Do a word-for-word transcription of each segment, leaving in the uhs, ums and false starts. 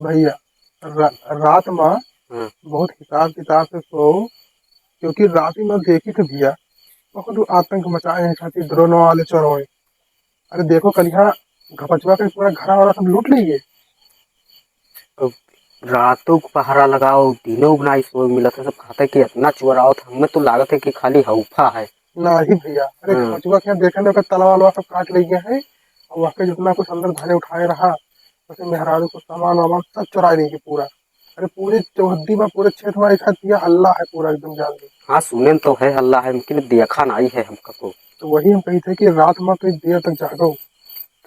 भइया, रा-, रात मा हाँ। बहुत हिसाब किताब से सोओ, क्योंकि रात मा देखित भइया, बहुत आतंक मचाए हैं खातिर ड्रोन वाले चोरवे। अरे देखो, कलिहा घपचवा के पूरा घरा वाला सब लूट लेइगे। अब रातों को पहरा लगाओ, दिनों को नाहीं सोए मिलत है, सब कहते कि इतना चोर आवत है, हमें तो लागत है कि खाली हौफा है। नाहीं भइया, अरे हाँ। घपचवा के यहाँ देखे ना, ओकर तलवा वलवा सब काट लेइगे हैं, और वहाँ के जितना कुछ अंदर धरे उठाए रहा, वैसे मेहरारू को सामान वामान सब चुराए लेइगे पूरा। अरे पूरे चौहद्दी मा, पूरे क्षेत्र मा एक हत्या हल्ला है पूरा एकदम जान लो। हाँ, सुने तो है हल्ला है, लेकिन देखा नाहीं है हमका को। तो वही हम कही थे कि रात मा कोई देर तक जागो।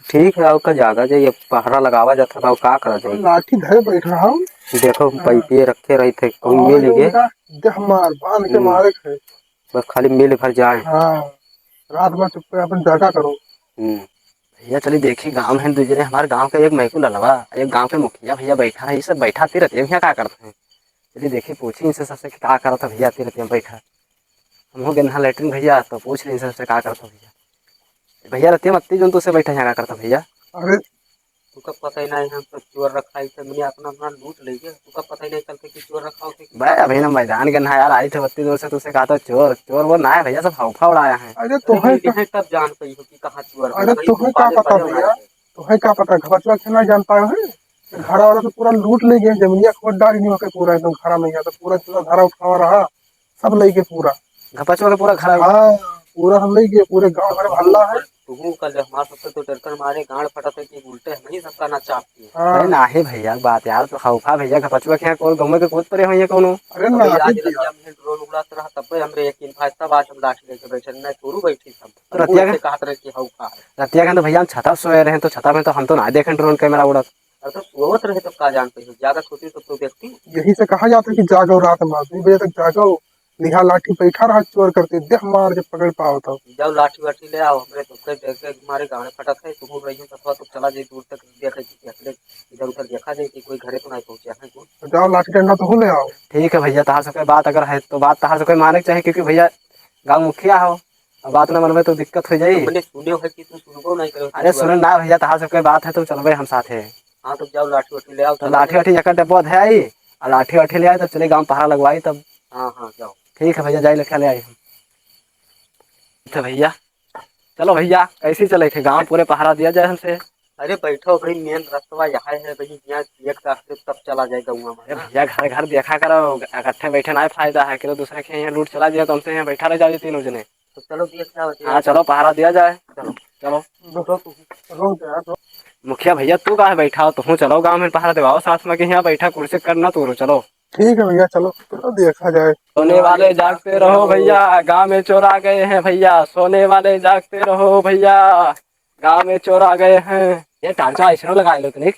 ठीक है, और का जागा जाइए, पहरा लगावा जाता था, और का करा जाए? लाठी धरे बैठ रहा हूँ। देखो, हम हाँ। पाइपिए रखे रहे थे, कहूँ और मिल गए। उनका देह मार, बांध के हम्म। मारे थे। बस खाली मिल भर जाए। हाँ, रात भर चुप्पे अपन जागा करो। हम्म। भइया चली देखी, गाँव में दू जने, हमारे गाँव के एक मैकू ललवा, एक गाँव के मुखिया भइया बैठा है, ये सब बैठा ती रतिया भइया का करत हैं? चली देखी, पूछी इनसे सबसे कि का करत है भइया ती रतिया बैठा। हमहू गेन्हा लेटरिन भइया, तो पूछ ली इनसे सबसे का करत है भइया। भइया रतिया मत्ती जोन तुसे बैठा यहाँ का करत है भइया? अरे तुका पता ही नहीं, हम तो चोर रखा ही थे, मैंने अपना अपना लूट ले गया। तुका पता ही नहीं चलते कि चोर रखा होते कि बे, अभी ना मैदान के ना यार, आई थे बत्ती दूर से, तुसे कहा था चोर, चोर वो ना है भइया, सब हौफा उड़ाया है। अरे तो अरे है ये का? है, तब जान पाई हो कि कहाँ चोर है। अरे भाई, तो है का पता भइया? तो है का पता, घपचवा के ना जान पाए हो? घरा वाला तो पूरा लूट ले गए, जमीनिया खोद डाली नहीं होके पूरा एकदम घरा में गया, तो पूरा चूल्हा धारा उठावा रहा। सब लइके पूरा। घपचवा के पूरा घर। हाँ, पूरा हम लइके, पूरे गाँव भर में हल्ला है। तुहू कल हमार सबसे तो डर कर मारे गांड फटत है कि उल्टे हम ही सबका नचाप दिए। हाँ। अरे नाहीं भइया, बात यार तो हौफा भइया, घपचवा के यहाँ कौन गाँव के कूद परे होइए कौनो? अरे अबे ना, आज ठीक है। रतिया में ड्रोन उड़ात रहा, तब पे हमरे यकीन भाई, तब आज हम लाठी लेके बैठे, नहीं तोरू बैठी सब। तो रतिया के कहत रहे कि हौफा। रतिया के तो भइया हम छता सोए रहे, तो छता में तो हम तो ना देखे ड्रोन कैमरा उड़त। अरे तो सोवत रहे तब का जानते हो, जागत होती तब तो देखती। यही से कहा जाता है कि जागो रात में, दो बजे तक जागो, लिहा लाठी बैठा रहा चोर करते, देह मार जब पकड़ पाओ तब। जाओ लाठी वाठी ले आओ, हमरे तो के देख के मारे गाने फटत है, तुम रही हो तब तो चला जाए दूर तक, देखे कि अपने इधर उधर देखा जाए कि कोई घरे तो नहीं पहुंचे हैं कोई। तो जाओ लाठी डंडा तो ले आओ। ठीक है भइया, तहार सबके बात अगर है तो बात तहार सबके माने के चाही, क्योंकि भइया गाँव मुखिया हो, अब बात ना मनबे तो दिक्कत हो जाई। हमने सुने है कि तू सुनबो नहीं करे। अरे सुन ना भइया, तहार सबके बात है तो चलबे हम साथे। हाँ, तो जाओ लाठी वाठी ले आओ, तो चलो। लाठी वाठी जकर डब्बा है आई, और लाठी वाठी ले आए, तब चले गाँव पहरा लगवाई तब। हाँ, हाँ, जाओ। ठीक है भइया, जाई लेके ले आई हम। तो भइया, चलो भइया, कैसे चले थे गाँव पूरे पहरा दिया जाए हमसे? अरे बैठो भाई, मेन रस्तवा यहाँ है भाई, यहाँ एक रास्ते तब चला जाए गाँव में। अरे भइया, घर घर देखा करो, इकट्ठे बैठे ना फायदा है, कि तो दूसरे के यहाँ लूट चला दिया, तो हमसे यहाँ बैठा रह जाओ तीनों जने। तो चलो भइया, क्या होता है? हाँ, चलो पहरा दिया जाए। चलो। चलो। रुको, रुको, रुको। मुखिया भइया, तू काहे बैठा हो? तुहूँ चलो गाँव में पहरा देवाओ, साथ में के यहाँ बैठा कुर्सी करना तू, चलो। ठीक है भइया, चलो, चलो देखा जाए। सोने वाले जागते रहो भइया, गाँव में चोर आ गए हैं भइया। सोने वाले जागते रहो भइया, गाँव में चोर आ गए हैं। ये टांचा ऐसे लगा लो तनिक।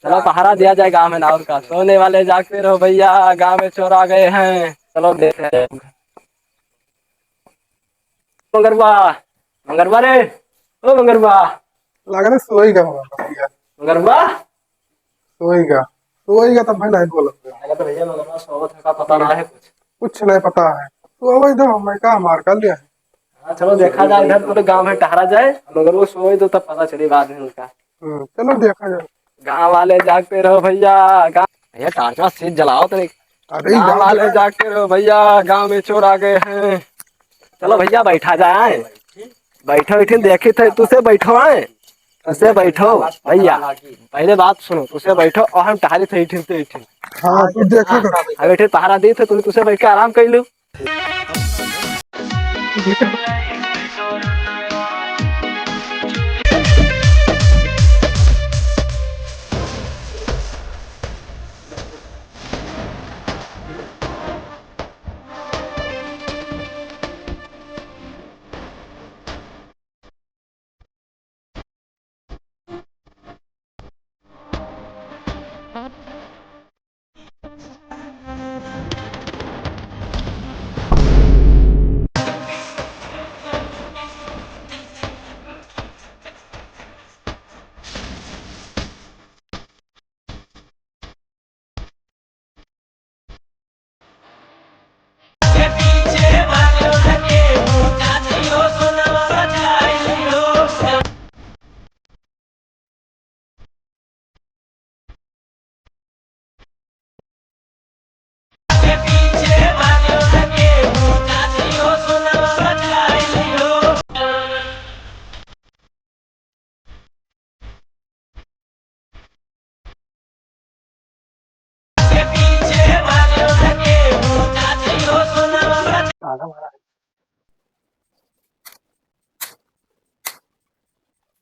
चलो पहरा दिया जाए गाँव में, ना और का। सोने वाले जागते रहो भइया, गाँव में चोर आ गए हैं। चलो देखते हैं। मंगरुआ, मंगरुआ रे, ओ मंगरुआ। लग रहा सोई गा मंगरुआ भइया। मंगरुआ? सोई गा, सोई गा तब भाई नहीं बोलत। अरे तो भइया मंगरुआ सोवत है का पता ना है कुछ। कुछ नहीं पता है। तो वही तो मैं का मार कर लिया है। हाँ, चलो देखा जाए, इधर पूरे गाँव में टहरा जाए, मंगरुआ सोई तो तब पता चली बाद में उनका। हम्म, चलो देखा जाए। गाँव वाले जागते रहो भइया, गाँव, भइया टार्चवा सीट जलाओ तो नहीं। अरे गाँव यार। वाले जागते रहो भइया, गाँव में चोर आ गए हैं। चलो भइया बैठा जाए, बैठो बैठे देखी थे, तुसे बैठो आए, तुसे बैठो भइया। पहले बात सुनो, तुसे बैठो और हम टहरी थे इठिन ते इठिन। हाँ, तू देखा कर। अब इठिन पहरा दी थे, तुम तुसे बैठ के आराम कर लो।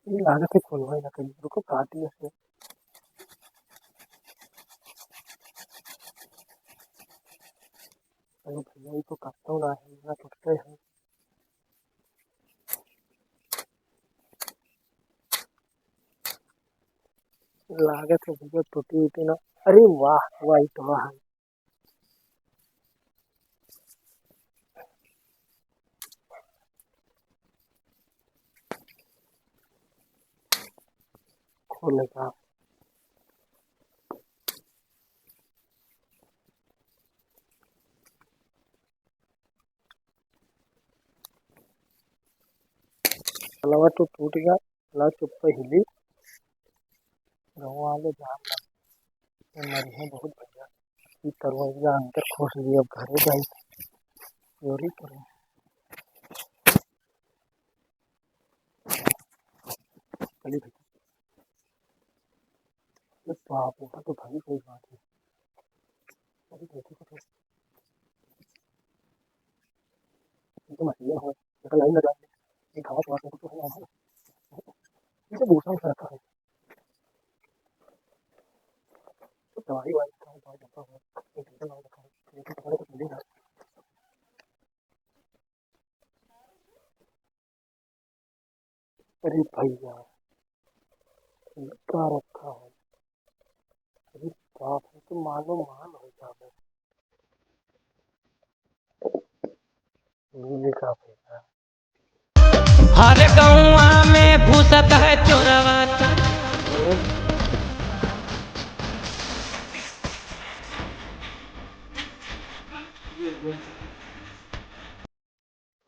ये लागत है खोलवा ना कहीं, रुको, काटी ऐसे। अरे भैया, ये तो कत्तो ना है, ना टूटते हैं। लागत है भैया टूटी उटी ना। अरे वाह, वाह, ये तो वाह। खोले का। तलवा तो टूट गया, तलवा चुप्पे हिली। गौवा वाले जान लग, ये मरी है बहुत भैया। ये तरवैया अंदर खोस दिए, अब घरे जाई चोरी करो। चलिए भैया। अरे बाप रे, तो भाई कोई बात नहीं। अरे देखो तो, ये तो मछलियाँ हो, ये तो लाइन लगा, ये घास वास कुछ है ना, ये तो भूसा उठा रखा है। तो दवाई वाई का, दवाई डब्बा हो, ये तो दवाई रखा है, ये तो पकड़ के चलेगा। अरे भैया, ये क्या रखा है? अरे बाप रे, तो मालो माल हो जावे। ये का भैया? हर गौवा में घुसत है चोरवा।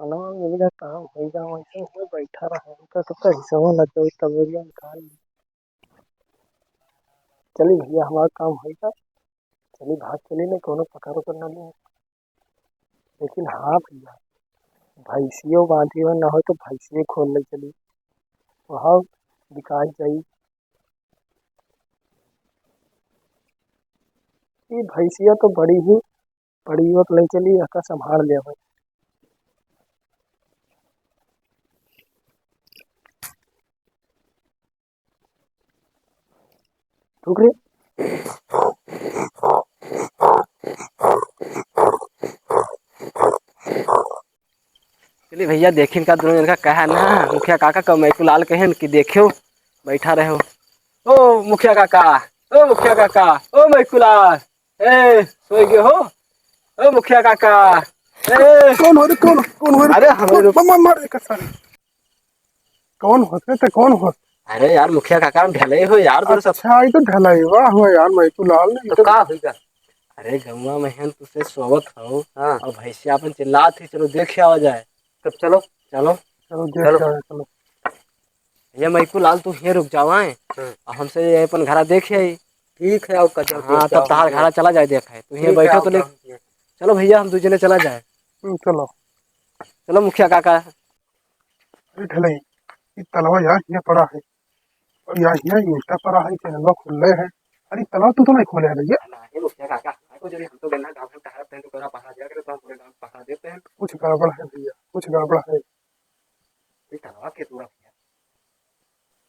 खाना मिल जाता, हो जाओ, ऐसे ही बैठा रहे, उनका तो कैसे हो लग जाओ, तब वो निकाल। चली भैया, हमारा काम होइगा, चली भाग चली, नहीं कोनो पकड़ उकड़ ना ले। लेकिन हाँ भैया, भैंसियो बांधी हो ना हो तो भैंसियो खोल ले चली, वहाँ बिकाई जाई। ये भैंसिया तो बड़ी ही पड़ी हो तो ले चली, एका संभाल ले भाई। रुक रे। चली भैया, देखिन का दोनों जन का कहा ना, मुखिया काका का मैकू लाल कहन कि देखियो, बैठा रहे हो। ओ मुखिया काका, ओ मुखिया काका, ओ मैकू लाल, ए, सोई गए हो? ओ मुखिया काका, ए। कौन हो रे, कौन, कौन हो रे? अरे, हमारे कौन, रुक। मार, मार, मार, एक सारे। कौन होत रे, ते कौन होत? अरे यार, मुखिया काका, हम ढलई हो यार, तोरे सब। अच्छा, ई तो ढलई बा, हो यार, मैकू लाल, ई तो तो का होइगा? अरे, गौवा में हम तुसे सोवत हो, हाँ। और भैंसिया अपन चिल्लात ही, चलो देख आवा जाए। तब चलो। चलो। चलो, देख चलो। आवा, चलो। ये मैकू लाल, तू हियाँ रुक जावा, हैं? हाँ। और हमसे ये अपन घरा देख आई। ठीक है, आओ, कचर हाँ, तब तहार घरा चला जाए, देख है। तू हियाँ ठीक है, बैठो आओ, तो ले। आओ। चलो भैया, हम दू जने चला जाए। हम्म, चलो। चलो मुखिया काका। अरे ढलई, ये तलवा यार, ये पड़ा है। और यार, ये ईंटा पड़ा है, चैनलवा खुले है। अरे तलवा तू तो नहीं खोले है भैया? नहीं, मुखिया काका, आपको जब हम तो गन्ना गाँव में टहरत हैं, तो गन्ना पकड़ा दिया करे, तो हम पूरे गाँव पकड़ा देते हैं। कुछ गड़बड़ है भैया, कुछ गड़बड़ है। ये तलवा के तोड़ा भैया?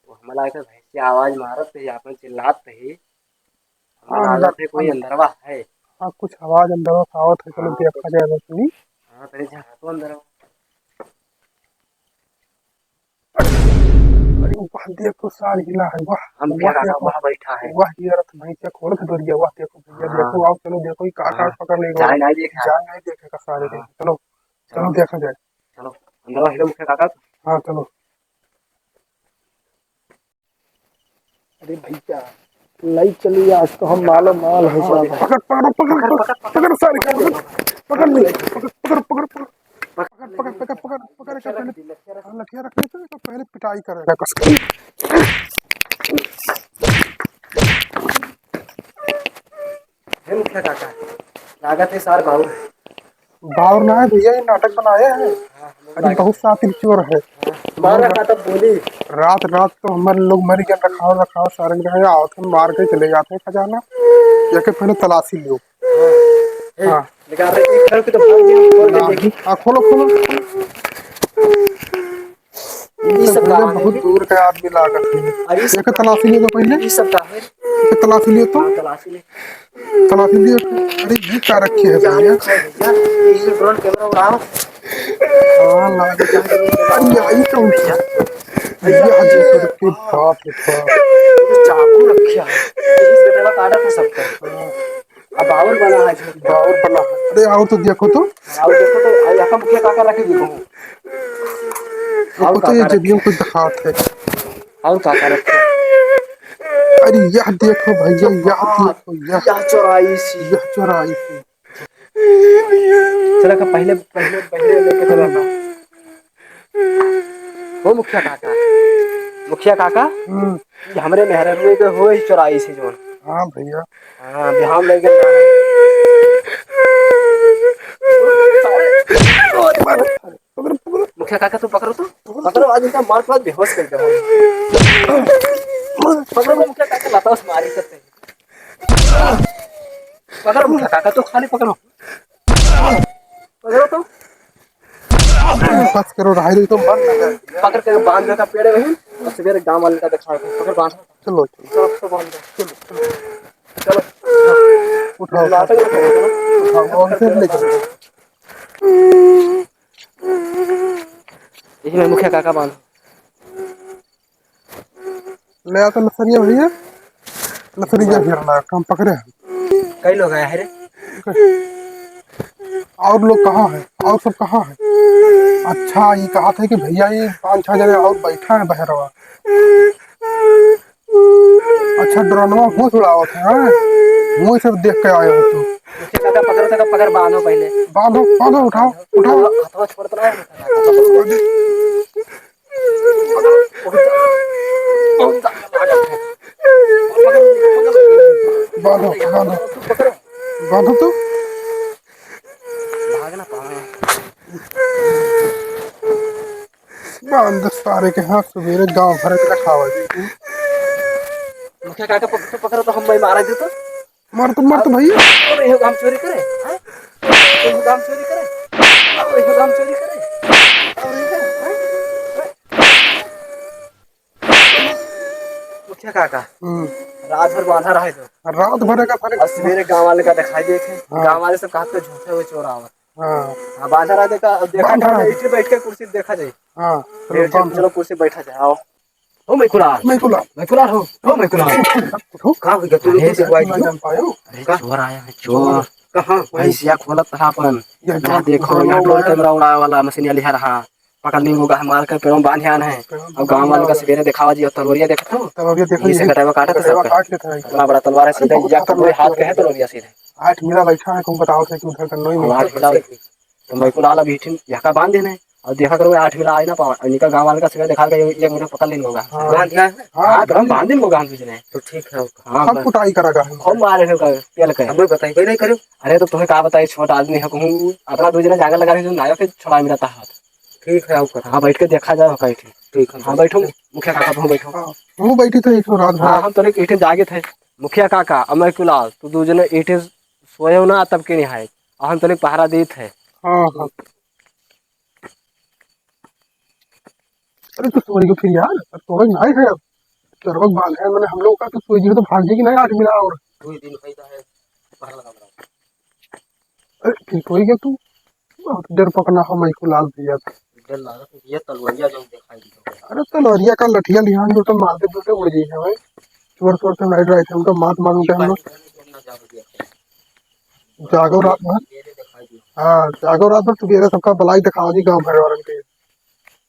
तो हमला ऐसा भैंसिया आवाज मारत है, आपन चिल्लात है। हाँ, हमला अंदर लागत है कोई अंदरवा है। हाँ, कुछ आवाज अंदरवा से आवत है, चलो हाँ, देखा जाए ना सुनी। हाँ, तनी झाँको अंदरवा। अरे वाह, देखो सार हिला है, वाह, हम वाह, देखा देखो, वाह बैठा है। वाह, ये रथ भैंसिया खोलत है डोरिया, वाह, देखो भैया, हाँ। देखो, आओ, चलो, देखो, ये काट, हाँ। काट पकड़ ले, जाए नहीं देखे। जाए नहीं देखे का सारे हाँ। देखे, चलो, चलो, चलो। देखा जाए। चलो, अंदर हिलो मुखिया काका। हाँ, चलो। अरे भैया, लई चली, आज तो हम मालो माल हो जाबे। पकड़, पकड़, पकड़, पकड़, पकड़, सारे, पकड़, पकड़ ले, पकड़, पकड़, पकड़, पकड़, पकड़, पकड़, पकड़, पकड़, पकड़, पकड़, पकड़, पकड़, हाँ, लठिया रख ले, तो पहले पिटाई करेगा कस के। हे मुखिया काका, लागत है सार बाउर। बाउर ना है भैया, ये नाटक बनाए हैं। हाँ, हम अरे, बहुत सातिर चोर है। हाँ, मारा का तब बोली। रात, रात तो हमारे लोग मर गए, रखाओ, रखाओ, सारे के रहे, आवत हम मार के चले जाते हैं खजाना। जाके पहले तलाशी लो। हाँ। ए, हाँ। निकाल रहे, एक तरफ की तो भाग गया, खोल के ना, देखी। हाँ, खोलो, खोलो। ई सब भैया कहाँ बहुत है? दूर का आदमी लागत है। अरे ई सब एक तलाशी ले लो पहले। ई सब का है? एक तलाशी ले तो। हाँ, तलाशी ले। तलाशी ले। अरे ये क्या रखे है यार, भैया? भैया, ये जो drone camera उड़ाओ। हाँ, लागत है। अरे यही तो भैया। भैया, ये तो रखे, बाप रे बाप। ये चाकू रखे है। इस बेटे का काटा था सबका। अब और बना है जी। और बना है। अरे, और तो देखो तो। और देखो तो, और यहाँ मुखिया काका रखे देखो। और देखो तो, ये काका रखे। जेबियों को दिखात है। और काका रखे। अरे, यह देखो भैया, यह हाँ, देखो, यह। यह चौराई सी। यह चौराई सी। चला का पहले, पहले, पहले लेके चला ना। ओ मुखिया काका, मुखिया काका, हम्म। ई हमरे मेहररुए के होई चौराई से जौन। हाँ भैया। हाँ, बिहान लगे। पकड़ो, पकड़ो। मुखिया काका, तू पकड़ो तो। पकड़ो, आज इनका मार के बाद बेहोश कर दो। पकड़ो मुखिया काका, लताओ से मारी करते हैं। पकड़ो मुखिया काका, तू खाली पकड़ो। पकड़ो तो। बस करो, रहाई रही तो मर ना जाए। पकड़ के बांध देता पेड़ में ही, और सवेरे गांव वाले का दिखा दो। पकड़ बांध। चलो, चलो। चलो, तो बांध दो। चलो, चलो। चलो। उठाओ। नाटक मत करो, चलो। उठाओ, और फिर ले चलो। यही में मुखिया काका बांध। ले आ तो लसरिया भैया, लसरिया घेरना, हम पकड़े हैं। कई लोग आए हैं रे? और लोग कहाँ हैं? और सब कहाँ हैं? अच्छा, ये कहा था कि भैया, ये पाँच छह जने और बैठा है बहरवा। अच्छा, ड्रोनवा होश उड़ावत है, हाँ? वही सब देख के आए हो तू। मुखिया काका पकड़ो, काका पकड़, बांधो पहले। बांधो, बांधो, उठाओ, उठाओ। हथवा छोड़त ना है। बांधो, बांधो। बांधो तो। भाग ना पावे। बांध सारे के हाथ सवेरे गांव भर के रखावा जी। मुखिया काका पक-, पकड़ो तो हम भाई मारा दे तो। मर तो, मर तो भैया। और यही काम चोरी करे, हैं? यही काम चोरी करे। और यही काम चोरी करे। और यही, हैं? मुखिया काका, हम्म। रात भर बांधा रहे तो। रात भर का सारे और सवेरे गांव वाले का दिखाई देत है। हाँ। गांव वाले सब कहत है झूठे हुए चोर आवत। हाँ। हाँ, बांधा रहे देखा, देखा बांधा रहे। इसी बैठ के कुर्सी देखा जाए। हाँ, चलो, बैठ के, बांध। चलो कुर्सी बैठा जाए, आओ। ओ मैकुलाल। मैकुलाल। मैकुलाल हो। ओ मैकुलाल। उठो। का हो गया? तू अरे, लोग तो मैं दिखवाई ना दियो। जान पायो। अरे, का? चोर आया है, चोर। चोर? कहाँ? भैंसिया खोलत रहा अपन। ये यहाँ बात देखो, तो यहाँ ड्रोन आया। कैमरा उड़ावे वाला मशीन लिहा रहा। पकड़ ली होगा, हमार के पेड़ों बांध आन है। पेड़ों अब गांव वाले का बांध। सवेरे दिखावा जी, अब तलवरिया देखत हो? तलवरिया देखो, यही से यही कटवा काटत है कलवा सबका। काट लेत है। इतना बड़ा तलवार है, अरे सीधा बहुत या कोई खतरनाक हाथ चोर के है है। तलवरिया सीधे। आठ मिला बैठा है, तुम बताओ थे कि उधर का नोई अब आठ मिला बैठा। तो मैकुलाल अभी ठिन यहाँ का बांध देने। और देखा करो, आठ मिला आ ही ना पावा। और इनका गांव वाले का सवेरे दिखा के ये, ये मुझे पकड़ लेने होगा। हाँ। बांध गया है? हाँ, हाँ, तो हम बांध बांध देने होगा हम तुझे। तो ठीक है, ओके। हाँ, सब बस। कुटाई करा का है। खूब मारे हो का, पेल के। हमें बताई, कोई नहीं करो। अरे, तो तुम्हें का बताई, छोट आदमी है, कहूँ अपना दो जना जागर लगा रहे, जो नायो के छोड़ा मिला था हाथ। ठीक है, आओ कर। हाँ, बैठ के देखा जाए, ओका इठे। ठीक है, हाँ, बैठो, मुखिया काका, तुम बैठो। हाँ, तू बैठी तो एक रात भर। हाँ, हम तोरे इठे जागे थे। मुखिया काका, अमर कुलाल, तू दू जने इठे सोए हो ना, तब के नहीं आए। और हम तोरे पहरा देत है। हाँ, हाँ। अरे, तू सोई गयो फिर यार, अब तो नहीं है अब। चरवक बांध है, मैंने हम लोग का तो सोई गयो तो भाग जाएगी ना, आठ मिला और। दो दिन होई है, पहरा लगा रहा। अरे, फिर सोई गयो तू? बहुत डर पकना हो मैकुलाल भैया। डर लागत है, ये तलवरिया जो दिखाई दी। अरे, तलवरिया का लठिया लिहान जो तो मार दे, तो उड़ जाइए भाई। चोर, चोर से लड़ रहे थे, उनका मात मार उठे हम लोग। जागो रात भर। हाँ, जागो रात भर, सुबेरे सबका बलाई दिखाओ जी गाँव भर वालन के।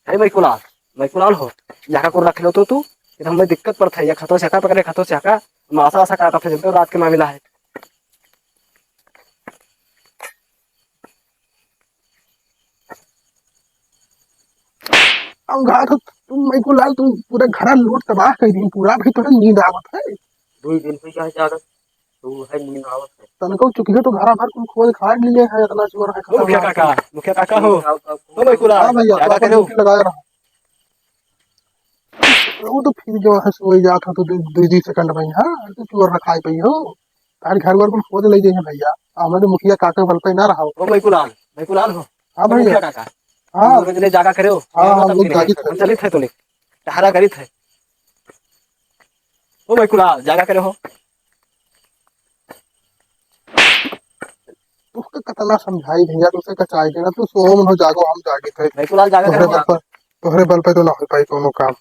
हे मैकुलाल, मैकुलाल हो, यहाँ को रख लो तो तू, फिर हमें दिक्कत पड़ता है, या खतो छका पकड़े, खतो छका, मासा सा काटा था, जब तो रात के मामला है। अब घात हो, तुम मैकुलाल, तुम पूरा घरा लूट तबाह कर दी, पूरा भी तोरा नींद आवत है। दो दिन से क्या जागत, तू है नींद आवत है। तनको चुकी है तो घरा भर कुल खोज खाए मिले है, इतना चोर है, मुखिया खतरनाक। काका, मुखिया काका हो। आओ, आओ, ओ मैकुलाल, हाँ भैया, काका तो अपन करो। ड्यूटी लगाए रहो। वो तो फिर जो है सोई जात है तो दू, दू, दू सेकंड में, हाँ, तो चोर रखाई पई हो। तार घर वर कुल खोज ले जाइए भैया, हमारे मुखिया काका बल पे ना रहो। ओ मैकुलाल, मैकुलाल हो। हाँ ओ भैया। मुखिया काका, हाँ। तुम लोग जने जागा करे हो। हाँ, हम लोग जागित है। हम चलित है तोले। टहरा करित है। ओ भाई कुलाल, जागा करे हो। तोहके कतना समझाई भैया, तोहसे कचाई के ना, तू सोओ मत हो, जागो, हम जागित है। भाई कुलाल, जागा तोहरे करे हो। बल पर, तोहरे बल पे तो ना हो पाई कोनो काम।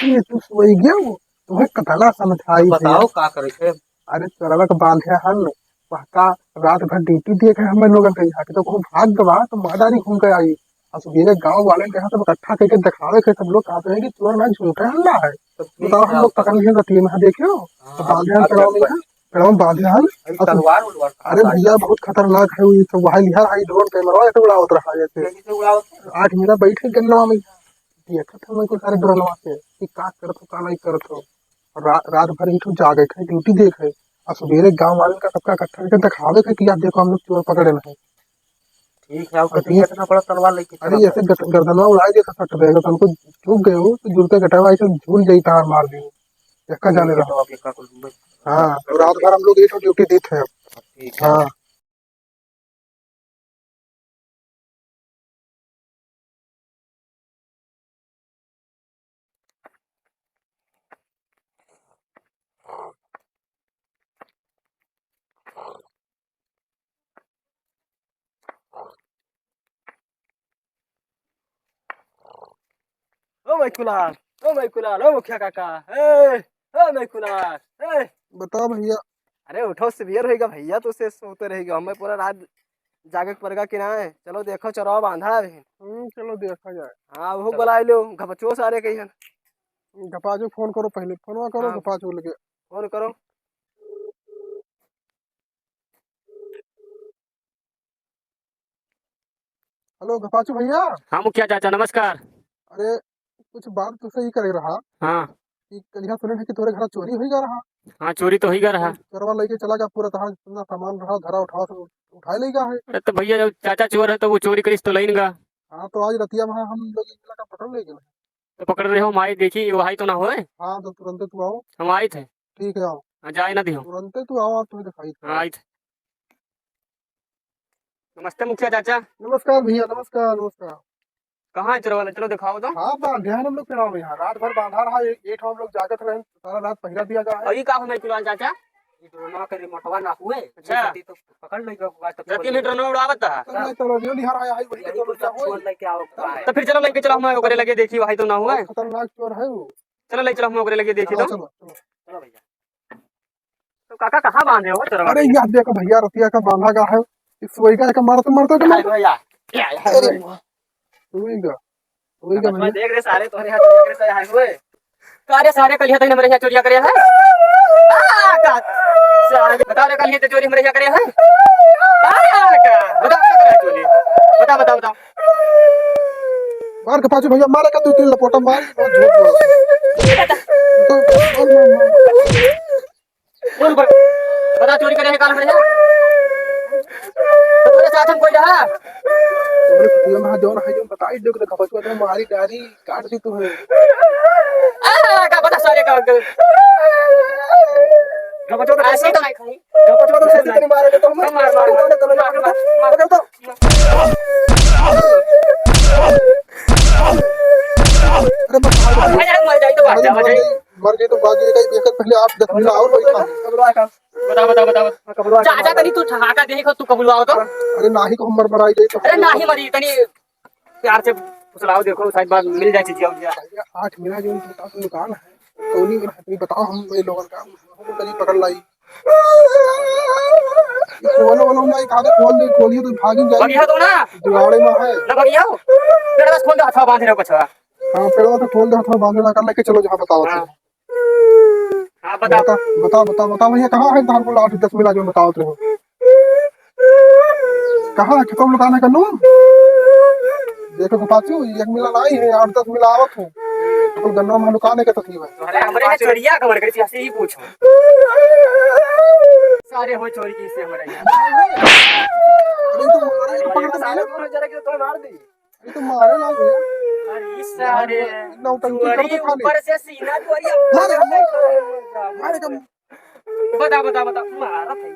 ये तू सोई गया हो, तोहरे कतना समझाई भैया। बताओ का करे के? अरे चोरवा के बांधे हन, वहका रात भर ड्यूटी देखे हमें लोगन के यहाँ के, तो कहूँ भाग गवा तो मादारी घूम के आई। और सुबेरे गाँव वाले के यहाँ सब इकट्ठा करके दिखावे के, सब लोग कहते हैं कि चोर ना झूठे हल्ला है। तो ठीक बताओ, हम है, लोग आप पकड़ लिए रतिये में, हाँ, देखियो, हाँ, तो आप, बांधे हन आप पेड़वा में, जब यहाँ, पेड़वा में बांधे हन। अरे और तलवार उलवार अरे कहाँ भैया, है? बहुत खतरनाक है वो, ये सब वहाँ लिहा है, ड्रोन कैमरा ऐसे उड़ावत रहा है, ऐसे कैसे उड़ावत है? आठ महीना बैठे गन्नवा में, देखत हमें कुछ सारे ड्रोनवा से कि का करत हो, का नहीं करत हो। रा-, रात भर ही तो जागे थे, ड्यूटी देखे, और सुबेरे गाँव वाले का सबका इकट्ठा करके दिखावे थे कि आप देखो, हम लोग चोर पकड़े नहीं। ठीक है, आपको और ठीक है, इतना बड़ा तलवार लेके अरे, चला ऐसे था। गत-, गर्दनवा उड़ाई देता सट देगा, तो हमको झुक गए हो, तो जुड़ते गटवा ऐसे झूल जाई, तार मार दे, इसका जाने रहा। तो आप इसका कुछ मत हाँ, तो रात भर हम लोग ये तो ड्यूटी दी थे। ठीक है। हाँ। ओ भाई कुलाल, ओ भाई कुलाल, ओ मुखिया काका, ए, ओ भाई कुलाल, ए। बताओ भैया। अरे उठो, सुबेर होइगा भैया, तो से सोते रहेगा। हमें पूरा रात जागे के परगा कि ना है। चलो देखो, चोरवा बांधा है। हम्म, चलो देखा जाए। हाँ, वो चलो। बुलाए लो, घपचो सारे कही है। घपाचो फोन करो पहले, फोनवा करो हाँ। घपाचो लगे। फोन करो। हेलो, घपाचू भैया। हाँ, मुखिया चाचा, नमस्कार। अरे, कुछ बात तो सही करे रहा। हाँ। कि कलिया सुने थे कि तोरे घर चोरी होई गा रहा। हाँ, चोरी तो होई गा रहा। चोरवा लेके चला गया, पूरा तहार जितना सामान रहा, धरा उठावा सब उठाए ले गया है। अरे, तो भैया, जब चाचा चोर है, तो वो चोरी करिस तो लइन गा। हाँ, तो आज रतिया में हम लोग इनका पकड़ ले गए। तो पकड़ रहे हो, हम आए देखी, वही तो ना होए। हाँ, तो तुरंते तू आओ। हम आए थे। ठीक है, आओ। हाँ, जाए ना दिहो। तुरंते तू आओ, आप तुम्हें दिखाई हाँ, आए थे। नमस्ते मुखिया चाचा। नमस्कार भैया, नमस्कार, नमस्कार। कहाँ है चोरवा? चलो दिखाओ तो। हाँ, बांधे हैं हम लोग पेड़वा में यहाँ। रात भर बांधा रहा, ये, ये ठो हम लोग जागत रहे, सारा रात पहिरा दिया गया है। और ये का हमें चुरान चाचा? ये ड्रोनवा के रिमोटवा ना हुए। अच्छा। ये तो पकड़ लेगा, आज तो रतिया में ड्रोनवा उड़ावत था। तो नहीं, तो रेडियो निहार आया है, वही यही तो कुछ सब हुए। चोर लेके आओ, का है? तो फिर चलो लेके चलो, हम ओकरे लगे देखी, वही तो ना हुए। बहुत खतरनाक चोर है वो। चलो ले चलो, हम ओकरे लगे देखी चलो, तो। चलो, चलो। चलो भैया। तो काका कहाँ बांधे हो चोरवा अरे के? यह देखो भैया, रतिया का बांधा गा है। इस वही का मारते मारते तो हाय मारते। भैया। क्या है? अरे वाह। वही का। वही का भैया। देख रे सारे, तोरे हाथ देख रे सारे, हाय हुए। का रे सारे, कलिया तक हमरे यहाँ चोरिया करे है? आ, का? सारे बता रे, कलिया तो चोरी हमरे यहाँ करे है? आ, का? बता, क्या करे है चोरी? बता, बता, बता। मार घपाचू भैया, मारे का दो तीन लपोटा मार, और झूठ बोल। बता। तो, मार, मार, मार। कौन पर? बता, चोरी करे है, काल में है? तो तोरे साथ में कोई रहा? तोरे कुतिया में जौन है, जौन बताई, देख, देख, घपचुआ तो मारी डारी, काट दी तू है। आ, का बता सारे का, का? घपचुआ तो ऐसे तो नहीं खाई। घपचुआ तो ऐसे तो नहीं मारेगा, तो हम मार, मार, मार, मार, मार, मार, मार। अरे बस, अरे, मर जाई तो भाग जा, मर जाई। मर गई तो बाकी का एक पहले आठ दस मिला और बैठा। बता, बता, बता, बता। चाचा, तनी तू ठहाका देख, तू कबुलवाओ तो। अरे नाही को मर मराई गई तो। अरे नाही मरी, तनी प्यार से फुसलाओ, देखो शायद बात मिल जाए चीज। आठ मिला जो दुकान है, कौनी में है, बताओ हम ये लोगन का, हमको कहीं पकड़ लाई। ये खोलो, खोलो, ना, एक आधे खोल दे, खोलिए तो भागी जाए। बगिया दो ना। जुगाड़े में है। ना बगिया हो। तेरा बस खोल दे, हथवा बांध रहे हो पछवा। हाँ, पेड़वा तो खोल दे, हथवा बांध रहा, कर लेके चलो जहाँ बताओ हाँ। हाँ, बताओ। बता, बता, बता, बता भैया, कहाँ है धान को आठ दस मिला जो बताओ तो। कहाँ है, खेतों में लुकाने का नून? देखो तो पाचू, एक मिला नहीं है, आठ दस मिला आवत है। तो गन्ना में लुकाने का तकलीफ है। अरे, हमरे यहाँ चोरिया कमर करी, ऐसे ही पूछो। सारे हो चोरी की से हमारे यहाँ। अरे, तो, अरे, तो पकड़ के साले मारो। जरा कि तो मार दे। ये तो मारे लाग गया। अरे, इस सारे नौटंकी चोरी करते खाली। ऊपर से सीना चोरी। मारे, मारे, मारे। बता, बता, बता। मारत है।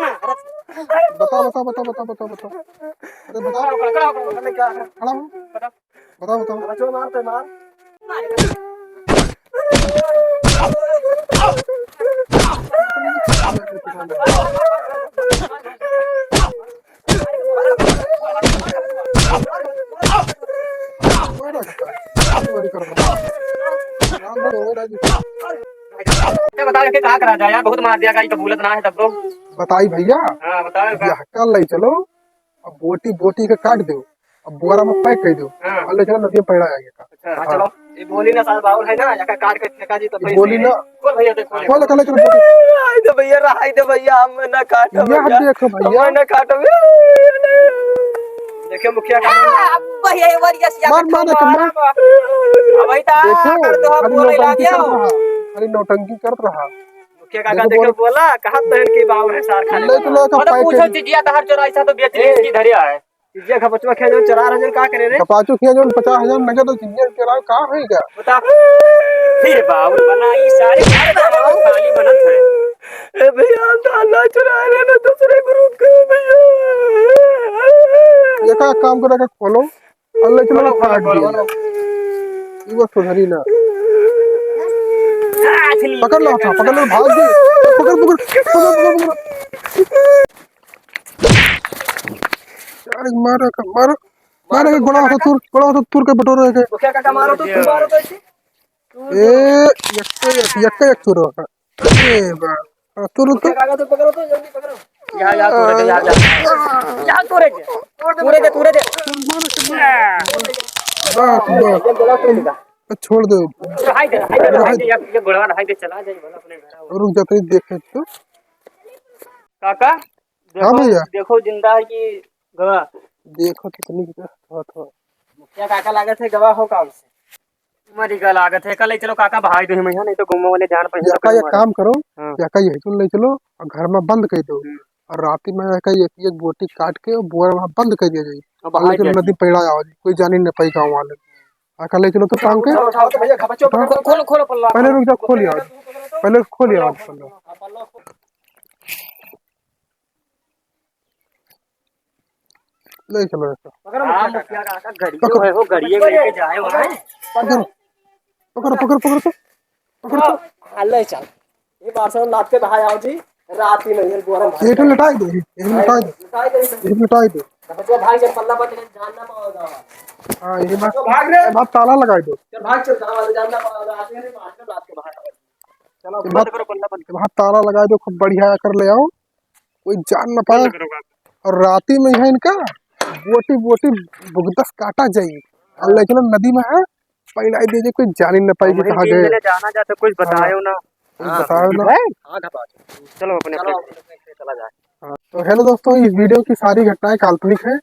मारत। बताओ, बताओ, बताओ, बताओ, बताओ, बताओ। अरे बताओ। खड़ा हो, खड़ा हो, खड़ा हो, खड़ा हो। खड़ा हो। बताओ, बताओ। बच्चों मार तो मार। ये बताओ, इनके का करा जाए यार, बहुत मार दिया, गाड़ी कबूलत ना है तब तो। बताई भैया, हाँ, बताओ, का? यह कल ले चलो, अब बोटी, बोटी के काट दो, अब बोरा में पैक कर दो, हाँ। और ले चलो नदी में पैड़ा आएगा। अच्छा, हाँ। चलो, ये बोली ना साहब, और है ना, यहाँ का काट के फेंका जी, तो ये पैसे बोली ना। खोल भैया, देखो। खोल, खोल, चलो, बोली। आई दे भैया, रहाई दे भैया, हम ना काटो यह भैया। देखो भैया। हम ना काटो। देखिए मुखिया का आ, भैया, ये वाली ऐसी मार, आदत मार, है, मार। मार। अब भाई ता, देखो, अगर तो हम खाली बोले नौटंकी लागे करत हो। रहा, खाली नौटंकी करत रहा। मुखिया काका देखो, देखो, बोला, कहा तो इनकी बाबू है सार खाने ले वाला। चलो, का मतलब पैक पूछो कर दे। चिजिया तहर चोराई सा तो बेच ली, ए। इसकी धरिया है। चिजिया खपचुआ खिया जो चोरा रहे, का करे रे? खपाचू खिया जो पचास हजार नगद और चिजिया चोरा, का होई का? बता। फिर बाबू बनाई सारे, सारे बाबू खाली बनत है। ए भैया, हम तो ना चुरा रहे ना दूसरे ग्रुप के भैया। ये का काम करे का खोलो? अल्लाह चलो खोलो, खोलो, फाड़ खोलो, दिया। खोलो। ये वो सुधरी ना। आ, चली। पकड़ लो, अच्छा, पकड़ लो, भाग दे। पकड़, पकड़, पकड़, पकड़, पकड़। अरे मारा का, मारा, मारा का, गोड़ा हाथ तूर, गोड़ा हाथ तूर के बटोरे के। मुखिया काका मारो तो, तू मारो तो ऐसे। ए, यक्का, यक्का, यक्का एक तूर का। ए बा, हाँ, तूर तो। मुखिया काका तो पकड़ो तो, जल्दी पकड़ो। यहाँ, यहाँ तोड़े दे, यहाँ, यहाँ। यहाँ तोड़े दे। तोड़े दे, तोड़े दे। बस, बस। ये गोड़ा तोड़ देगा। छोड़ दे। हाय दे, हाय दे, हाय दे, ये, ये गोड़वा हाय दे, चला जाए, बोला अपने घर आओ। रुक जा, तनी देखे तो। काका, हाँ देखो, भैया। देखो जिंदा है कि गवा। देखो तो तनी के बहुत हो। मुखिया काका लागत है गवा हो काम से। मरी का लागत है, कल चलो काका भाई दो ही मैया, नहीं तो गुम्मा वाले जान पे यका एक काम करो, हाँ। यका यही तुम ले चलो और घर में बंद कर दो। हम्म। और राती में यका एक, एक बोटी काट के और बोरा में बंद कर दिया जाए। अब और ले भाई चलो जाए। नदी पैड़ा आओ जी, कोई जानी न पाई गाँव वाले। आ, कल ले चलो तो टांग के। उठाओ, उठाओ तो भैया, खपचो उठाओ। पकड़, खोलो, खोलो पल्ला। पहले रुक जाओ, खोल यार। पल्ला। पहले खोल यार पल्ला। हाँ, पल्ला खोल। ले चलो इसको। पकड़ो, हाँ, मुखिया काका। मुखिया काका, घड़ियो पकड़ो। है, वो घड़िए लेके जाए वहाँ। पकड़ो, पकड़ो, पकड़ो, पकड़ो तो। पकड़ तो। हाँ, ले चल। ये बार से लाद के बाहर आओ जी। रात ही नहीं है, गोरम भाई। एक लटाई दो, एक लटाई दो। लटाई दो, एक लटाई दो। बच्चा भाई जब पल्ला बच गया, जान ना पाओगा। हाँ, ये बात। तो भाग रे। ये बात ताला लगाई दो। चल भाग, चल, गाँव वाले जान ना पाओगा। आते हैं, मार के लाद के बाहर आओ। चलो, ये बंद बात, करो, पल्ला बंद। ये बात ताला लगाई दो, खूब बढ़िया कर ले आओ, कोई जान ना पाए। बंद करो बात। और राती में है इनका बोटी बोटी बुगदस काटा जाई। और ले चलो नदी में है, पहला ही दे दे, कोई जान ही ना पाई कि वही कहाँ दिन गए। मैंने जाना जाता, कुछ बतायो हाँ। ना। कुछ हाँ, बतायो ना। है? हाँ, घबरा। चलो अपने चलो, अपने अपने चला जाए। हाँ, तो हेलो दोस्तों, इस वीडियो की सारी घटनाएं काल्पनिक है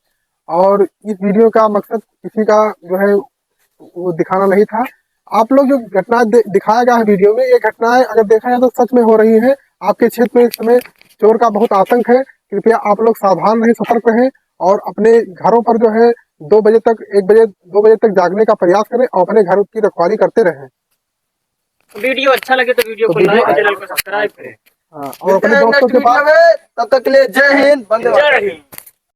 और इस वीडियो का मकसद किसी का जो है वो दिखाना नहीं था। आप लोग जो घटना दे-, दिखाया गया है वीडियो में, ये घटनाएं अगर देखा जाए तो सच में हो रही है। आपके क्षेत्र में इस समय चोर का बहुत आतंक है। कृपया आप लोग सावधान रहें, सतर्क रहें और अपने घरों पर जो है दो बजे तक, एक बजे, दो बजे तक जागने का प्रयास करें और अपने घरों की रखवाली करते रहें। वीडियो अच्छा लगे तो वीडियो तो को वीडियो like, चैनल को सब्सक्राइब करें। हाँ, और अपने दोस्तों के पास। तब तक के लिए जय हिंद, वंदे मातरम। जय हिंद।